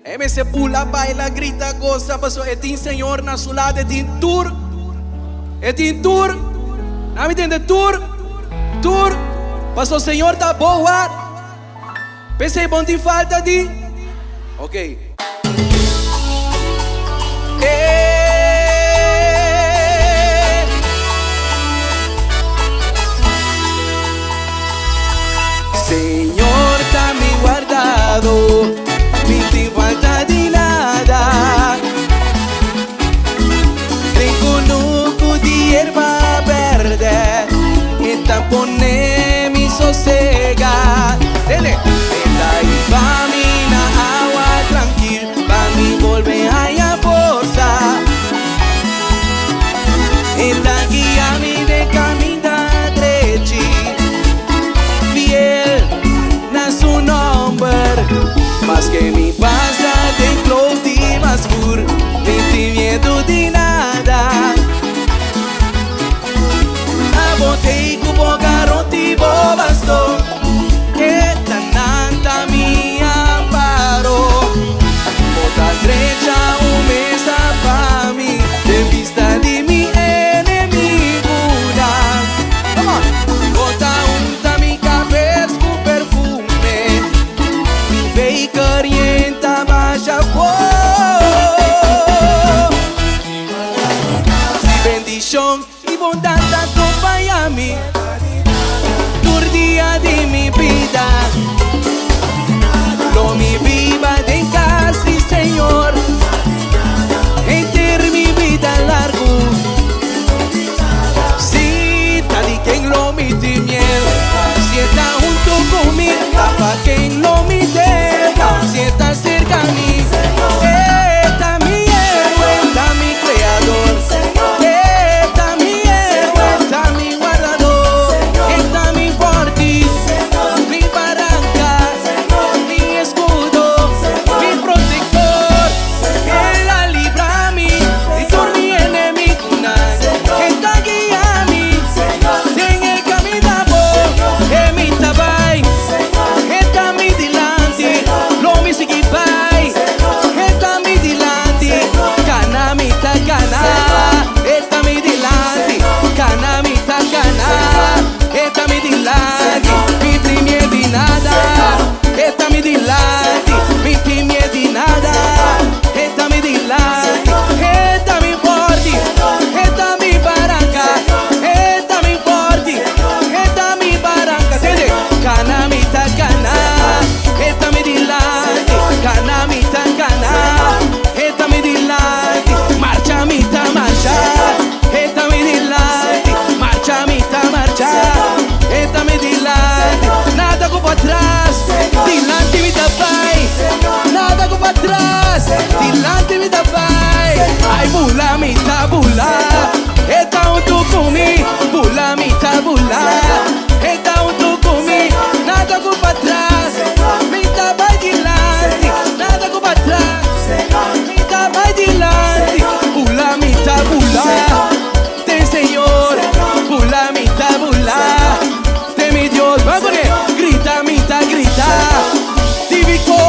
E mester bula, baila, grita, gosa, pasobra e tin Señor na su lado, e tin tur, e tin tur, nan mi tende tur, tur, pasobra Señor ta bo wak. P'esei bon tin falta di, ok. Señor ta mi wardado, mi tin falta di nada. Den kunuku di yerba berde, e ta pone mi sosega. Tende! E ta hiba mi na awa trankil, pa mi bolbe haña forsa. E ta guia mi den kaminda drechi, fiel na su nòmber. Maske mi pasa den kloof di mas skur, mi tin miedu di nada. Abo t'ei ku bo garoti bo bastó, e ta nan ta mi amparo. Bo ta drecha un mesa pa mi den bista di mi enemigunan. Come on! Bo ta unta mi kabes ku perfume, mi beker yen ta basha for. Si bendishon i bondat ta kompañá mi tur dia di mi bida, lo mi biba den kas di Señor henter mi bida largu. Si ta di ken lo mi tin miel, si e ta huntu ku mi, ta pa ken lo mi deha, si e ta serka mi, e ta mi héroe, ta mi kreador, e ta mi héroe, ta mi wardador, e ta mi fòrti, mi baranka, mi eskudo, mi protektor, el a libra mi di tur mi enemigunan, e ta guia mi den e kaminda bo, e mi ta bai, e ta mi dilanti, lo mi sigui bai, e ta mi dilanti, kana mi ta kana, e ta mi dilanti, kana mi ta kana, e ta mi dilanti, mi tin miedu di nada, e ta mi dilanti, mi tin miedu di nada, e ta mi dilanti, e ta mi forti, e ta mi baranka, e ta mi forti, e ta mi baranka, tende, kana mi ta kana, e ta mi dilanti, kana mi ta kana, e ta mi dilanti, marcha mi ta marcha, e ta mi dilanti, marcha mi ta marcha, e ta mi dilanti, nada ku patras, dilanti mi ta bai, nada ku patras, dilanti mi ta bai, ai bula mi ta bula, e ta huntu ku mi, bula mi ta bula, e ta huntu ku mi, nada ku patras, mi ta bai dilanti, nada ku patras, mi ta bai dilanti, bula mi ta bula, den Señor, bula mi ta bula, den mi Dios, ban kuné, grita mi ta grita, di victoria.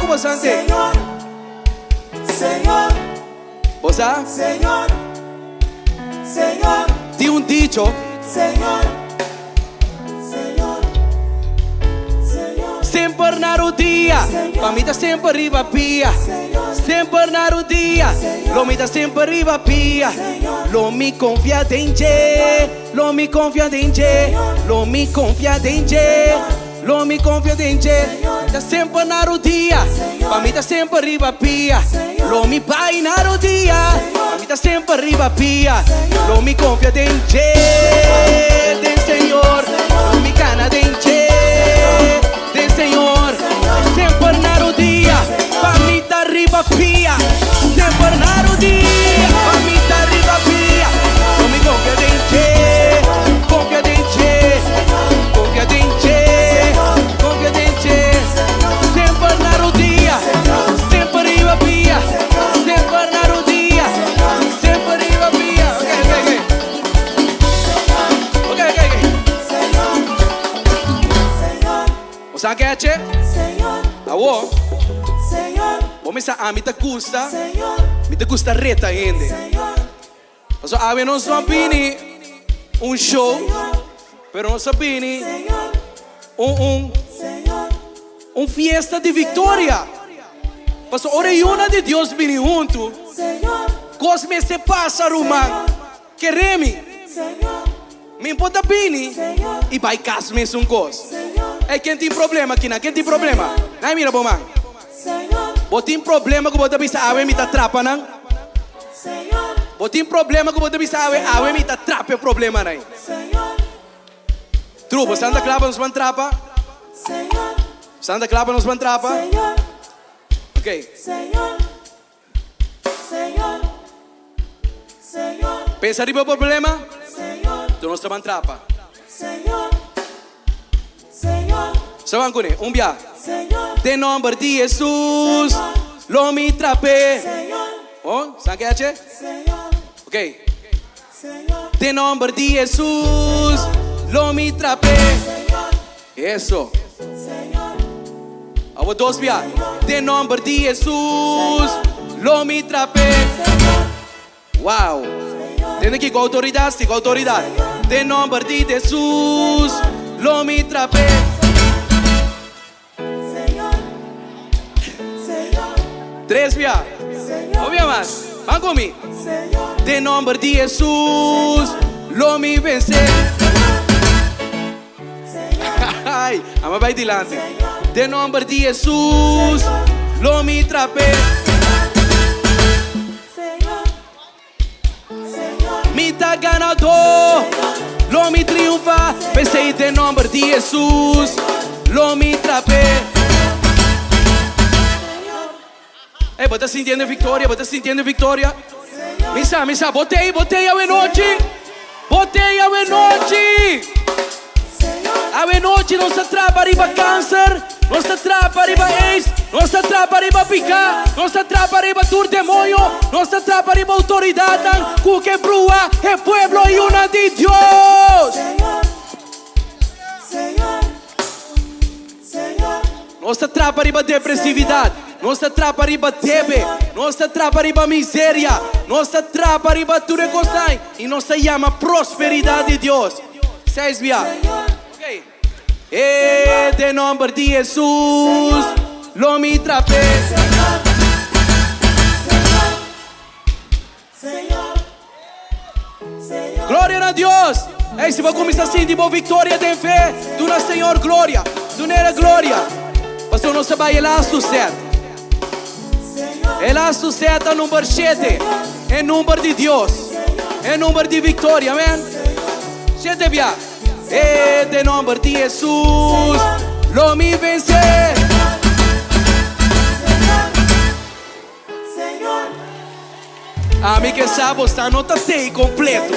ku bo sante. Bo sa? Tin un dicho. Semper na rudia, pa mi ta semper riba pia. Semper na rudia, lo mi ta semper riba pia. Lo mi konfia den dje, lo mi konfia den dje, lo mi konfia den dje, lo mi konfia den dje. Ta semper na rudia, pa mi ta semper riba pia. Lo mi bai na rudia, pa mi ta semper riba pia. Lo mi konfia den dje, den Señor. Lo mi kana den dje, den Señor. Semper na rudia, pa mi ta riba pia. Semper na rudia, pa mi ta riba pia. Lo mi konfia den dje, konfia den dje, konfia den dje, konfia den dje. Semper na rudia, semper riba pia. Semper na rudia, semper riba pia. Ok, ok, ok. Ok, ok, ok. Bo sa ke hace? Awo, bo mester ami ta gusta, mi ta gusta reta hende. Pasobra awe nos no a bini un show, pero nos a bini un un un fiesta di victoria. Pasobra ora e yunan di Dios bini huntu, kos mester pasa ruman. Kere mi. Mi por ta bini i bai kas mesun kos. Ey, ken tin problema akinan? Ken tin problema? Nan mira bo man. Bo tin problema ku bo ta bisa awe mi ta trapa nan? Bo tin problema ku bo ta bisa awe awe mi ta trapa e problemanan? Tru, bo santa kla pa nos ban trapa? Santa kla pa nos ban trapa? Ok. Pensa riba bo problema, tu nos ta ban trapa. Sa ban kuné, un bia. Den nòmber di Hesus, lo mi trap'é. Oh, sa ke hache? Ok. Den nòmber di Hesus, lo mi trap'é. Eso. Awo dos bia. Den nomber di Hesus lo mi trap'é. Wow. Tende ki ku outoridat, si ku outoridat. Den nomber di Hesus lo mi trap'é. Tres bia. Un bia mas. Ban ku mi. Den nomber di Hesus lo mi vensé. Ay, ama bai dilanti. Den nomber di Hesus lo mi trap'é. Mi ta ganadó, lo mi triunfá. P'esei den nomber di Hesus lo mi trap'é. Ey, bo ta sintiendo e victoria? Bo ta sintiendo e victoria? Mi sa, mi sa. Bo t'ey, bo t'ey awenochi. Bo t'ey awenochi. Awenochi nos ta trapa riba cancer, nos ta trapa riba aids, nos ta trapa riba pica, nos ta trapa riba tur demoño, nos ta trapa riba autoridadnan cu ke brua e pueblo yunan di Dios. Nos ta trapa riba depresividad, nos ta trapa riba debe, nos ta trapa riba miseria, nos ta trapa riba tur e cosnan y nos ta yama prosperidad di Dios. Seis bia. Ok. E den nomber di Jesus lo mi trap'é. Gloria na Dios! Ey, si bo cuminsa sinti bo victoria den fe, duna Señor gloria. Dun'El e gloria. Pasobra nos ta bay e lastu set. E lastu set ta number shete. E number di Dios. E number di victoria. Amen. Shete bia. E den nomber di Jesus lo mi vence. Ami ke sa bo sta no ta tei kompleto.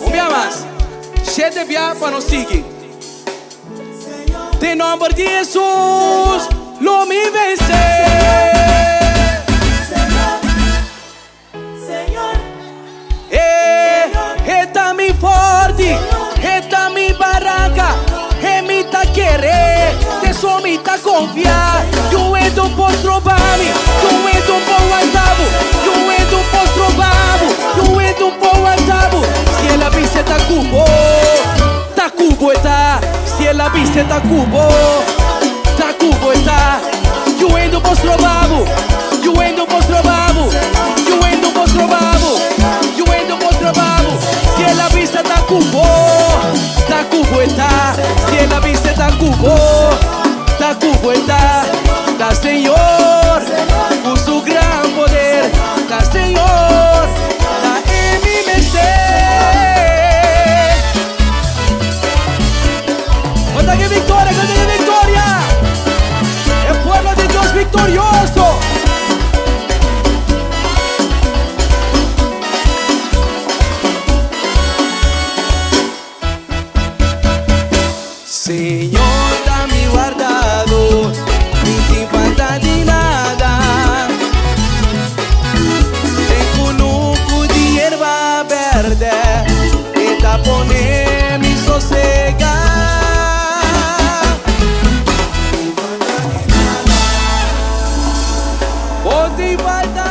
Un bia mas. Shete bia pa nos sigui. Den nomber di Hesus lo mi vense. E, e ta mi forti, e ta mi baranka, e mi ta kere, te so mi ta konfia. el a bisa ta ku bo, ta ku bo e ta. Yu hende por stroba bo, yu hende por stroba bo, yu hende por stroba bo, yu hende por stroba bo. Si el a bisa ta ku bo, ta ku bo e ta. Si el a bisa ta ku bo, ta ku bo e ta. Ta Señor ku su gran poder, ta Señor, ta e mi mester. Kanta ke viktoria, kanta ke viktoria! E pueblo di Dios viktorioso! Señor ta mi wardador, mi tin falta di nada. Den kunuku di yerba berde, e ta pone mi sosega. Bo tin falta.